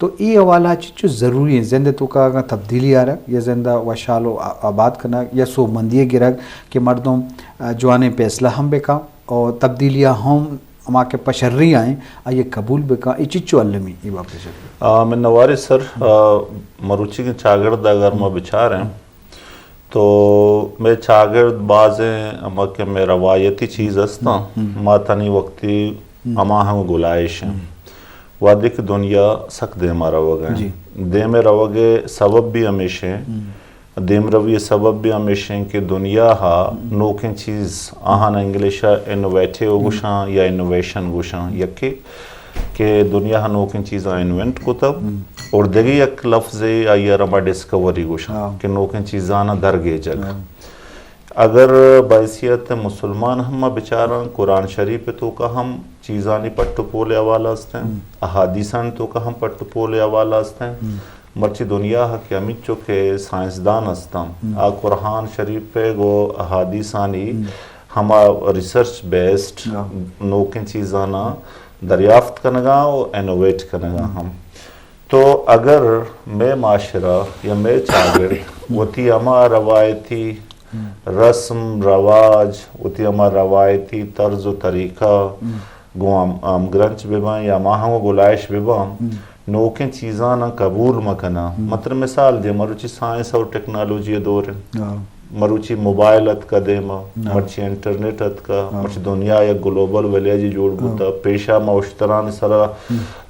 تو اے حوالہ چچو ضروری ایں، زند ءِ توکا اگاں تبدیلی آرگ یا زند ءَ وشحال و آ-، آباد کنگ یا سوبمندی ءَ گرگ کہ مردم، آ، جوانیں پیسلہ ہم بکن و تبدیلی ءَ ہم ہما کہ پہ شری ءَ ایں، آئی ءَ قبول بکن، اے چچو المی اے بابت ءَ شر؟ آ، منوارے سر، آ، مروچیگیں چاگرد ءَ اگر ما بچاریں، تو مئے چاگرد بازیں ہما کہ مئے روایتی چیز ہستاں، ما تنی وقتی ہما ہم گلائش ایں۔ وہدے کہ دنیا سک دیما روگ ءَ ایں۔ جی۔ دیم ءَ روگ ءِ سبب بھی ہمیش ایں۔ دیمروی ءِ سبب بھی ہمیش ایں کہ دنیا ءَ نوکیں چیز، آہاں انگلش ءَ انوویٹیو گوشاں یا انوویشن گوشاں، یکے کہ دنیا ءَ نوکیں چیزاں انوینٹ کتگ، اور دگہ یک لفظے آئی ءَ را ما ڈسکوری گوشاں کہ نوکیں چیزاناں درگیجگ۔ اگر بحیثیت مسلمان ہم ما بچاراں، قرآن شریف ءِ توکا ہم چیزانی پٹ و پول ءِ حوالہ است ایں، احادیثانی توکا ہم پٹ و پول ءِ حوالہ است ایں۔ مرچی دنیا ءَ کہ ہمینچو کہ سائنسدان ہستاں، آ قرآن شریف ءَ گوں احادیثانی ہما ریسرچ بیسڈ نوکیں چیزاناں دریافت کنگا و انوویٹ کنگا ہم۔ تو اگر مئے معاشرہ یا مئے چاگرد وتی ہما روایتی رسم رواج، وتی ہما روایتی طرز و طریقہ گوں ہم-، ہمگرنچ بباں یا ہما ہم گلائش بباں، نوکیں چیزاناں قبول مکناں۔ مطلب مثال دے، مروچی سائنس اور ٹیکنالوجی ءِ دور ایں۔ مروچی موبائل اتکا دیما، مرچی انٹرنیٹ اتکا، مرچی دنیا یک گلوبل ویلیج جوڑ بوتا۔ پیشا ما اشترانی سرا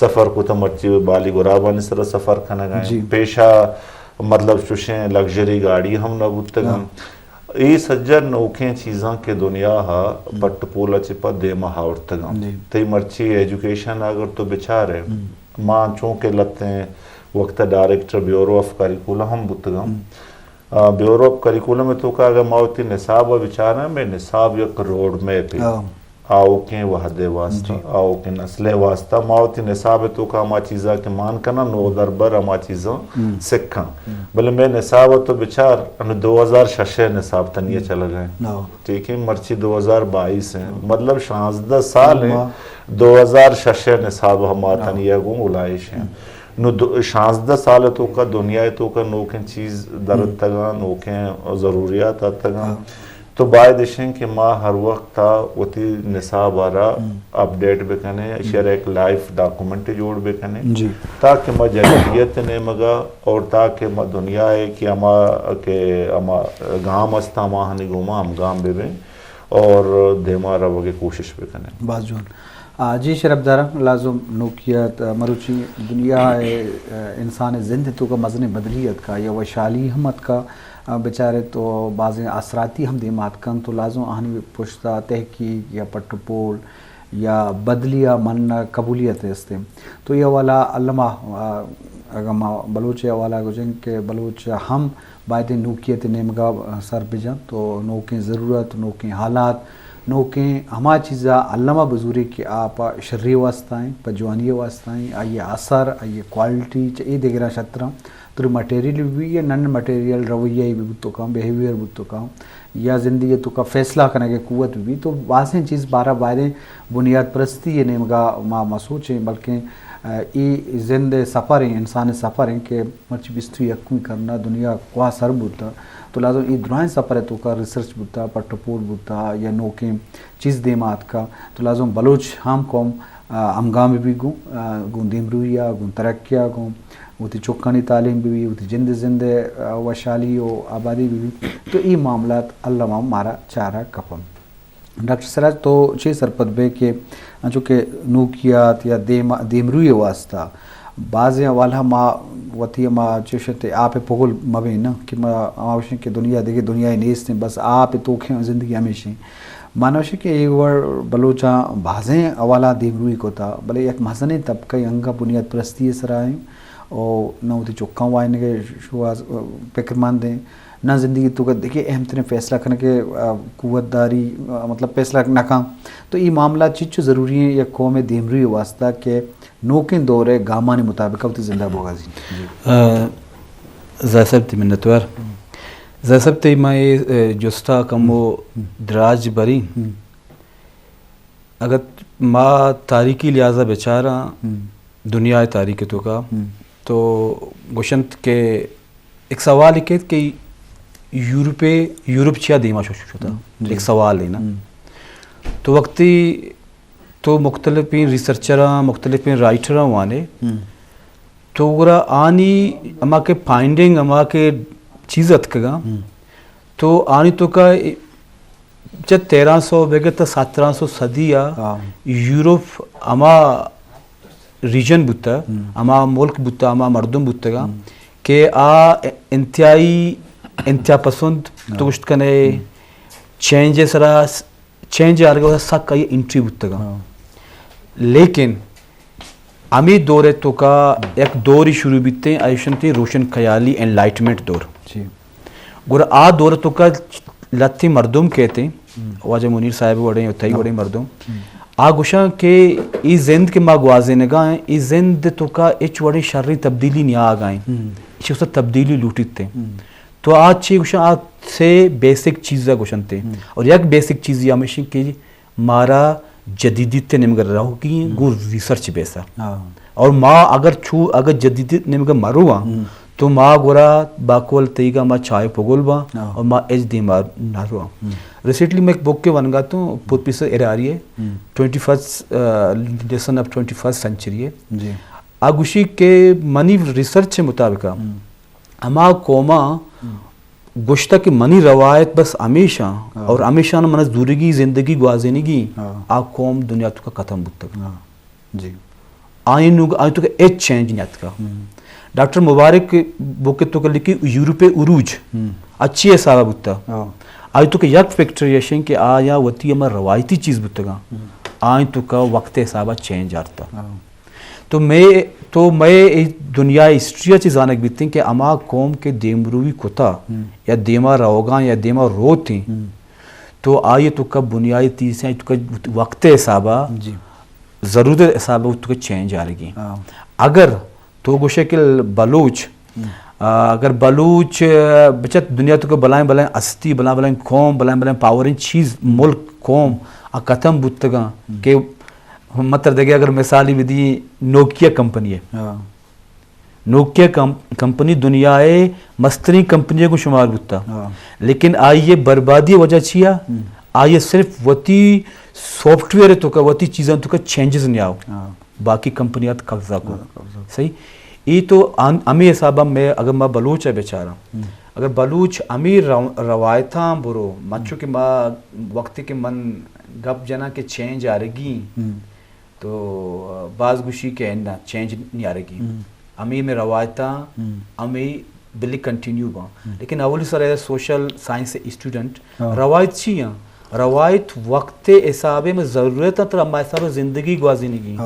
سفر کتا، مرچی بالی گرابانی سرا سفر کنگا ایں۔ پیشا مطلب چوشیں لگژری گاڑی ہم نہ بوتگاں۔ اے سجہ نوکیں چیزاں کہ دنیا ءَ پٹ پول ءَ چہ پد دیما آورتگاں۔ تئی مرچی ایجوکیشن اگر تو بچارے، ما چونکہ لتیں وقت ءَ ڈائریکٹر بیورو آف کریکولم ہم بوتگاں۔ آ، بیورو آف کریکولم ءِ توکا اگر ما وتی نصاب ءَ بچاراں، مئے نصاب یک روڈ میپ ایں۔ آؤکیں وہد ءِ واسطہ، آؤکیں نسل ءِ واسطہ ما وتی نصاب ءِ توکا ہما چیزاں کہ مان کناں، نودربر ہما چیزاں سکھاں۔ بلے مئے نصاب ءَ تو بچار، انو دو ہزار شش ءِ نصاب تنی ءَ چلگا ایں۔ ٹھیک ایں، مرچی دو ہزار بائیس ایں۔ مطلب شانزدہ سال ایں، دو ہزار شش ءِ نصاب ہما تنی ءَ گوں گلائش ایں۔ نو دو-، شانزدہ سال ءِ توکا دنیا ءِ توکا نوکیں چیز در اتگاں، نوکیں ضروریات اتگاں۔ تو باید اش ایں کہ ما ہر وقت ءَ وتی نصاب ءَ را اپڈیٹ بکنیں، اشی ءَ را یک لائف ڈاکومنٹ جوڑ بکنیں، تاکہ ما جدیدیت ءِ نیمگا اور تاکہ ما دنیا ءَ کہ ہما، کہ ہما گام است، ہماہانی گوما ہمگام ببیں اور دیما روگ ءِ کوشش بکنیں۔ باز جوان۔ آ، جی شرپدار، لازم نوکیت، آ، مروچی دنیا ءِ، آ، انسان ءِ زند ءِ توکا مزنیں بدلی اتکا یا وشحالی ہم اتکا، آ، بچارے تو بازیں آسراتی ہم دیما اتکن، تو لازم آہانی پشتا تحقیق یا پٹ و پول یا بدلی ءَ منگ قبولیت است۔ تو اے حوالہ الما، آ، اگاں ما بلوچ ءِ حوالہ گوشیں کہ بلوچ ہم بایدیں نوکیت ءِ نیمگا سر بجنت و نوکیں ضرورت، نوکیں حالات، نوکیں ہما چیزا الما بزوری کہ آ پہ شری واسطہ ایں، پہ جوانی واسطہ ایں، آئی اثر، آئی کوالٹی، چہ اے دگراں شتراں، ترو مٹیریل بہ بی یا نن مٹیریل رویہ بہ بوت کاں، بیہیویئر بوت کاں، یا زندگی توکا فیصلہ کنگ ءِ قوت بہ بی، تو بازیں چیز بارا بایدیں بنیاد پرستی ءِ نیمگا ما مسوچیں، بلکیں، آ، اے زند ءِ سفر ایں، انسان ءِ سفر ایں کہ مرچی بیست و یکمی کرن ءَ دنیا کواہ سر بوتہ، تو لازم اے درائیں سفر ءِ توکا ریسرچ بوتہ، پٹ و پول بوتہ یا نوکیں چیز دیما اتکہ، تو لازم بلوچ ہم قوم، آ، ہمگام بہ بی گوں، آ، گوں دیمروئی ءَ، گوں ترقی ءَ، گوں وتی چکانی تعلیم بہ بی، وتی جند زند ءِ، آ، وشحالی و آبادی بہ بی، تو اے معاملات الما مارا چارگ کپنت۔ ڈاکٹر سراج، تو چے سرپد بئے کہ انچو کہ نوکیات یا دیم، دیمروئی ءِ واسطہ بازیں حوالہ ما وتی ہما چوش انت آپ ءِ پگل مہ بیں نہ کہ ما ہما گوشیں کہ دنیا دگہ دنیاے نیست انت، بس آپ ءِ توکیں زندگی ہمیش انت۔ ما نہ گوشیں کہ اے وڑ بلوچاں بازیں حوالہ دیمروئی کتہ، بلے یک مزنیں طبقہ انگہ بنیاد پرستی ءِ سرا انت و نہ وتی چکاں وانینگ ءِ شوہاز، پکرمند انت۔ نہ زندگی توکا دگہ اہم ترین فیصلہ کنگ ءِ، آ، قوت داری، آ، مطلب فیصلہ نہ کن۔ تو اے معاملات چچو ضروری ایں یک قوم ءِ دیمروئی ءِ واسطہ کہ نوکیں دور ءِ گامانی مطابق وتی زندہ بوگا زی۔ جی۔ آ، زاہد صاحب تئی منتوار۔ زاہد صاحب تئی ما اے، آ، جستا کمو دراج بری۔ اگر ما تاریخی لحاظا بچاراں، دنیا ءِ تاریخ ءِ توکا تو گوشنت کہ یک سوالے کیت کہ یورپ ءَ، یورپ چیا دیما شو-، شو-، شتا؟ ایک سوال ہے نا۔ تو وقتی تو مختلفیں ریسرچراں، مختلفیں رائٹراں وانے، تو گڑا آنی ہما کہ فائنڈنگ، ہما کہ چیز اتکگاں، تو آنی توکا چہ تیرہ سو بگر تا سترہ سو صدی ءَ یورپ ہما ریجن بوتہ، ہما ملک بوتہ، ہما مردم بوتگاں کہ آ انتہائی، انتہا پسند، تو گوشت کنے، چینج ءِ سرا، چینج آرگ ءِ سک آئی انٹری بوتگاں۔ لیکن ہمے دور ءِ توکا یک دورے شروع بیتیں، ایشنتی روشن خیالی، انلائٹمنٹ دور۔ گڑا آ دور ءِ توکا لھتیں مردم کیتیں، واجہ منیر صاحب وڑیں و تئی وڑیں مردم، آ گوشاں کہ ای زند کہ ما گوازینگا ایں، ای زند ءِ توکا ہچ وڑیں شریں تبدیلی نیاگا ایں، ایشی واسطہ تبدیلی لوٹیت۔ تو آ چی گوشاں؟ آ سے بیسک چیز ءَ گوشنتے۔ اور یک بیسک چیزی ہمیش کہ مارا جدیدیت ءِ نیمگ ءَ روگی ایں، گوں ریسرچ بیسا۔ اور ما اگر چو، اگر جدیدیت ءِ نیمگ ءَ مروان، تو ما گڑا باقول تئیگا ما چائے پگل باں اور ما اچ دیما نہ روان۔ ریسنٹلی میں ایک بک کے ونگا تو پروفیسر اراری ہے، ٹوئنٹی فرسٹ، لیسن آف ٹوئنٹی فرسٹ سینچری ہے۔ آ گوشی کہ منی ریسرچ ءِ مطابق ہما قوماں گوشتہ کہ منی روایت بس ہمیشاں اور ہمیشاں من زورگی زندگی گوازینگی، آ قوم دنیا توکا ختم بوتگ۔ آئی نوگ، آئی توکا ہچ چینج نیاتکا۔ ڈاکٹر مبارک بوک توکا لکھی یورپ عروج اچھی حسابہ بوتا۔ آئی توکا یک فیکٹر یشن کہ آیا وتی ہما روایتی چیز بوتگاں، آئی توکا وقت حسابہ چینج آرتا۔ تو مئے، تو مئے اے دنیا ءِ ہسٹری ءَ چہ زانگ بیتیں کہ ہما قوم کہ دیمروی کتا یا دیما روگاں یا دیما روتیں، تو آئی توکا بنیادی چیزیں، آئی توکا وقت ءِ حسابا، ضرورت ءِ حسابا توکا چینج آرگی۔ اگر تو گوشے کہ بلوچ، آ، اگر بلوچ، آ، بچت دنیا توکا بلائیں بلائیں ہستی، بلائیں بلائیں قوم، بلائیں بلائیں پاوریں چیز، ملک، قوم آ ختم بوتگاں کہ مطلب دگہ اگر مثالی بدی، نوکیا کمپنی ہے۔ نوکیا کم-، کمپنی دنیا ءِ مستریں کمپنی کو شمار بوتا۔ لیکن آئی ءِ بربادی ءِ وجہ چیا؟ آئی ءَ صرف وتی سافٹ ویئر توکا، وتی چیزاں توکا چینجز نیاو۔ باقی کمپنی ات قبضہ کو۔ صحیح؟ ای تو آن-، ہمے حسابا میں اگر ما بلوچ ءَ بچاراں، اگر بلوچ ہمے رو-، روایتاں برو، من چو کہ ما وقتی کہ من گپ جناں کہ چینج آرگی، تو باز گوشی کہ اناں چینج نیارگی۔ ہمے میں روایتاں، ہمے بلی کنٹینیو باں۔ لیکن اولی سر ایز سوشل سائنس اسٹوڈنٹ، روایت چی ہیں؟ روایت وقت حساب میں ضرورت ہے، ترا ہما حساب زندگی گوازینگی۔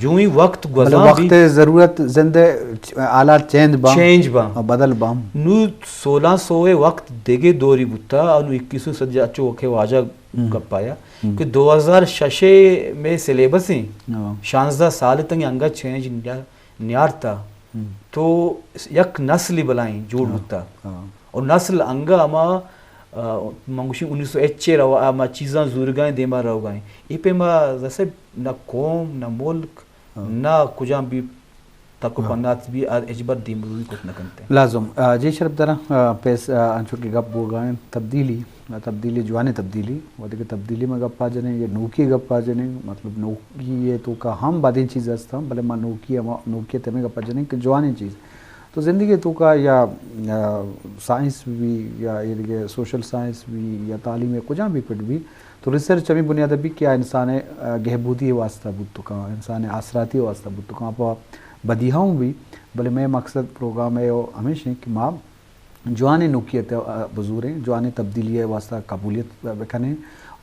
جو ہی وقت گوزاں وقت بھی ضرورت زندے حالات چینج باں۔ چینج باں۔ بدل باں۔ نو سولہ سو وقت دیگے دوری بوتا، اور نو اکیسویں صدی اچو کہ واجہ گپ آیا کہ دو ہزار شش میں سلیبس ہیں، شانزدہ سال تنگ انگا چینج نیا-، نیارتا۔ تو یک نسلی بلائیں جوڑ بوتا۔ اور نسل انگا ہما، آ، من گوشی انیس سو اچ روا ہما چیزاں زورگائیں دیما روگائیں۔ اے پہ ما زسے نہ قوم، نہ ملک، نہ کجام بھی تک و پنات بھی آ ہچبر دیمروی کت نہ کنتے۔ لازم۔ آ، جی شرپ دراں، آ، پیس، آ، انچو کہ گپ بوگائیں تبدیلی، آ، تبدیلی جوانیں تبدیلی، وقتی کہ تبدیلی میں گپا جنیں یا نوکی گپا جنیں، مطلب نوکی ہے توکا ہم بدیں چیز ہستاں، بلے ما نوکی ہم، نوکی تمہیں گپا جنیں کہ جوانیں چیز۔ تو زندگی توکا یا، آ، سائنس بھی یا یہ دیگہ سوشل سائنس بھی یا تعلیم کجام بھی پٹ بھی، تو ریسرچ ہمیں بنیاد بھی کہ آ انسان، آ، گہبودی واسطہ بوت کاں، انسان آسراتی واسطہ بوت کاں، پہ بدی ہم بھی، بلے میں مقصد پروگرام ہے ہمیش ہیں کہ ما جوانیں نوکیت، آ، بزوریں، جوانیں تبدیلی واسطہ قبولیت بکنیں،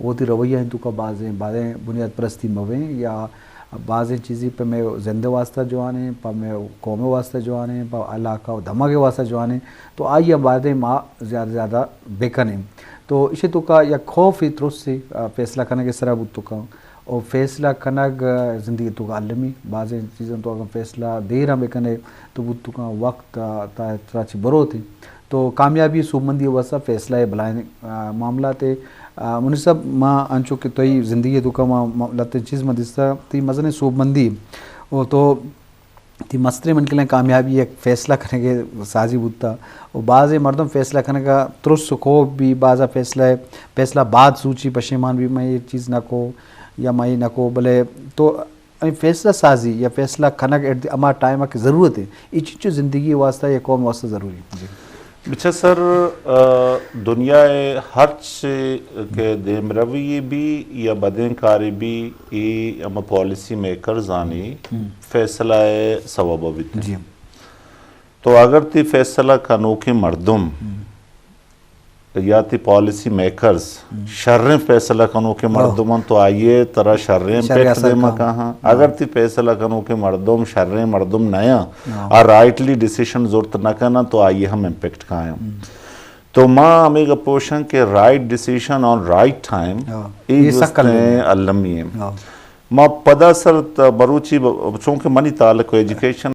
وتی رویہ ہیں توکا بازیں، بازیں بنیاد پرستی مویں یا بازیں چیزی پہ میں زندہ واسطہ جوانیں، پہ میں قوم واسطہ جوانیں، پہ علاقہ و دمگ واسطہ جوانیں، تو آئی ہم بایدیں ما زیادہ زیادہ بکنیں۔ تو ایشی توکا یک خوفے، ترسے، آ، فیصلہ کنگ سرا بوت کاں۔ او فیصلہ کنگ، آ، زندگی توکا المی۔ بازیں چیزاں تو اگر فیصلہ دیراں بکنے تو بوت کاں وقت، آ، تا، ترا چی بروتے۔ تو کامیابی سوبمندی واسطہ فیصلہ بلائیں، آ، معاملات۔ آ، منیر صاحب، ما انچو کہ تئی زندگی توکا ما، ما لتیں چیز ما دیستا، تئی مزنیں سوبمندی۔ او تو تئی مستریں منکلیں کامیابی یک فیصلہ کنگ ءِ سازی بوتا۔ و بازیں مردم فیصلہ کنگ ءَ ترس و خوف بی، بازا فیصلہ، فیصلہ بعد سوچی پشیمان بی، من یہ چیز نہ کو یا من یہ نہ کو، بلے تو اے فیصلہ سازی یا فیصلہ کنگ ایٹ دی ہما ٹائم ءَ کہ ضرورت ہے، اے چیز چو زندگی واسطہ یا قوم واسطہ ضروری ہے۔ جی۔ بچا سر، آ، دنیا ءِ ہرچ کہ دیمروی بی یا بدیں کارے بی، اے ہما پالیسی میکرز آنی فیصلہ ءِ سوب بیت۔ جی۔ تو اگر تئی فیصلہ کنوکیں مردم یا تئی پالیسی میکرز شریں فیصلہ کنوکیں مردم انت، تو آئی ءَ ترا شریں امپیکٹ دیما کاہاں۔ اگر تئی فیصلہ کنوکیں مردم شریں مردم نیاں، آ رائٹلی ڈیسیشن زرت نہ کناں، تو آئی ءَ ہم امپیکٹ کایاں۔ تو ما ہمے گپ ءَ گوشاں کہ رائٹ ڈیسیشن آن رائٹ ٹائم، اے درستیں المی ایں۔ ما پدا سر ت-، مروچی ب-، چونکہ منی تعلق ایجوکیشن